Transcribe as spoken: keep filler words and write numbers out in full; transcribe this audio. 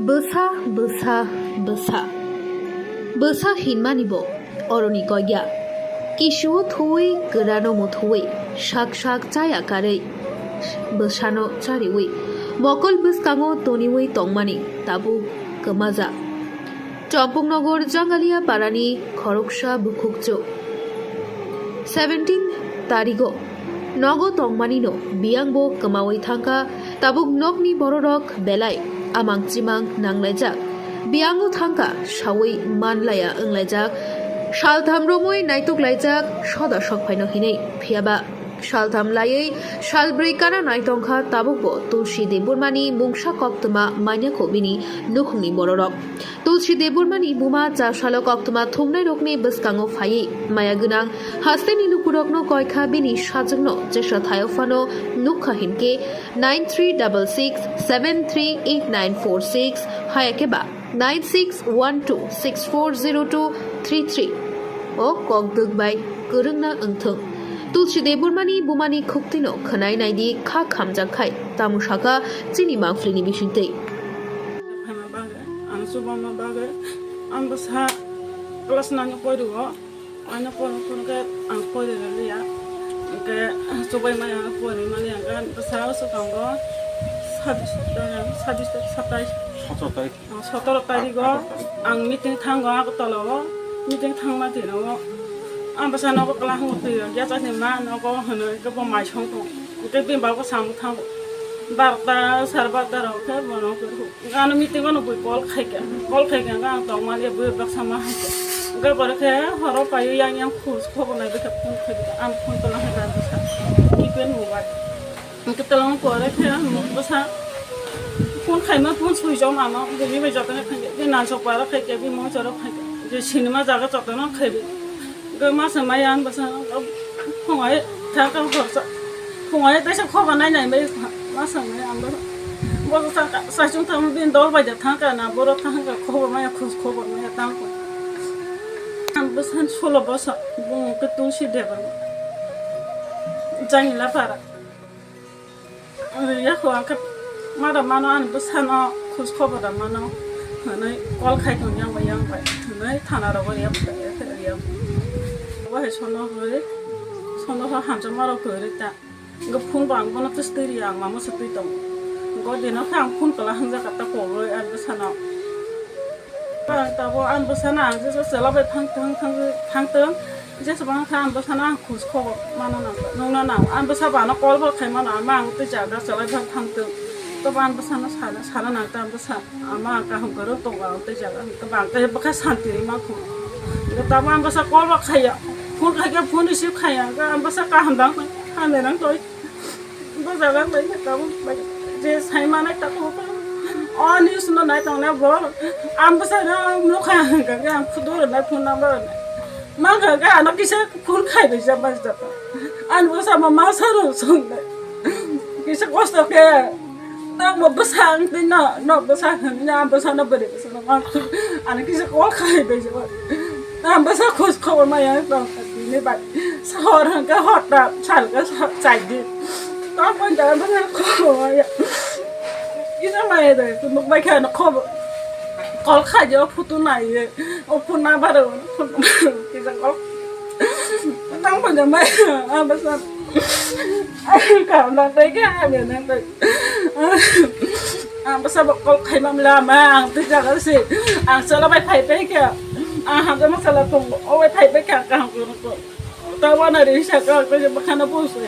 Bwsa, bwsa, bwsa. Bwsa hinmani bo oroni koigya. Kisuo thuwi, kwrano muthuwi, sak sak chaya karwi. Bwsano chariwi, mokol bwskango toniwi tongmani tabuk kwmaja. Chompongnogo Jangalia parani khoroksa bukhukchu. Seventeen tarigo nogo tongmanino biyangbo kwmawi thangkha, tabuk nokni bororok belai amang chimang nanglaijak. Biyango thangkha sawi manlaya wnglaijak. Saltham romwi naituklaijak soda sokphaino hinwi. Phiyaba saltham laiwi salbrwi kana naitongkha, tabukbo Tulsi Debbarmani mungsa koktwma manyakho bini nukhungni bororok. Tulsi Debbarmani buma chasalo koktwma thumnairokni bwskango phaiwi maya gwnang hasteni lukurokno koikha, bini sajwkno jesa thaio phano nukha hinkhe nine three double six seven three eight nine four six, hayakhe ba nine six one two six four zero two three three o kokdwk bai kwrwngna wngthwng. Tulsi Debbarmani bumani khuktwino khwnai naidi, kha khamjak khai tamo sakha chini mangphlini bisingtwi. Phaima bagwi, ang chubama bagwi, ang bwsa class nine o porio, ano poro poro khe ang pori rwliya, hwnkhe chubai maya ang pori mani ang bwsa swkango sabis, sabis, satais, sotoro tarik, sotoro tarigo ang meeting thango Agartala o, meeting thangma tino ang bwsa nogo kwlahungo twi ya chani ma nogo hwnwi khe bo mai song tongo. Hwnkhe bini bagwi samung thango. Barota, sare barota rok khe bono kwrwi. Hwnkhe ano meeting o no bui call khaikha. Call khaikha hwnkhe ang tongmani bui baksa ma hai kha. Hwnkhe borok khe horo paiwi yang yang khus khobor nai bwkha phone khaikha. Ang phone tola hai kha bwsa. Keypad mobile. Hwnkhe tola wng pore khe ang bwsa phone khaima phone switch off mano. Bini bai jotono khaikha. Bini nansok para khaikha. Bini mocharo khaikha. Je sinima jaga jotono khaibi. Hwnkhe masa maya ang bwsa phungai thangkha horsa. Phungai teisa khobor nai nai bai masa maya ang bwsa. Bo sa, saichung thang bin dol bai da thangkha na, borok thangkha khobor maya khus khobor maya tangkha. Ang bwsa solo bosa bumung khe Tulsi Debbarma. Jangila para. Yako ang khe mada mano ani bwsano khus khobor da mano hwnwi call khai tong yang bai yang bai hwnwi thana rogo rep rep rep. Bo hai sono hoi sono ho hamjakma rok kwrwi ta. Hwnkhe phone bo ang bono twistwi ri ang mamo se twi tongo. Hwnkhe o dino khe ang phone kwla hwnjak ta koboi ani bwsano. Ang tabuk ani bwsano ang jesa chwla bai phang thang thang thang thang jesa bang kha ani bwsano ang khus khobor mano nang nungna nang ani bwsa bano call bo khai mano ama ang tei jaga chwla bai phang thang thang tobo ani bwsano sana sana nang ta bwsa ama ang kaham kwrwng tongo ang tei jaga ang tei bwkha santi ri ma kho tabuk ani bwsa call bo khaiya phone khaikhe phone receive khaiya ang bwsa kaham dang hamya nang toi. Bo jaga bai khe tabuk bai je sai manai tabuk. O news no nai tongnai bo. Ang bwsano nukha hwnkha khe ang photo rwnai phone number rwnai. Mankha khe ano kisa phone khai bai jak bai jak. Ang bwsa ma masa rw swngnai. Kisa kosto khe. Tamo bwsa ang twi no, no bwsa hwn ya, ang bwsano bwrwi bwsano mankha. Ano kisa call khai bai jak. Ang bwsa khoj khobor maya tong bini bai. Sahor hwnkhe hota salga sa-, saidi. Tamo jaga bwsa khobor maya. Kisa maya de, nuk bai kha no khobor. Call khaidi o photo naiye. O phone number o, phone number o, kisa call. Tamo jaga maya, ang bwsa. Ang kam na tai kha, ang na tai. Ang bwsa bo call khai mam la ma, ang twi jaga se. Ang sala bai phai pai kha. Ang hamjakma sala tongo. O bai phai pai kha, kaham kono ko. Tamo na ri sa ka ko je bwkhano bo se.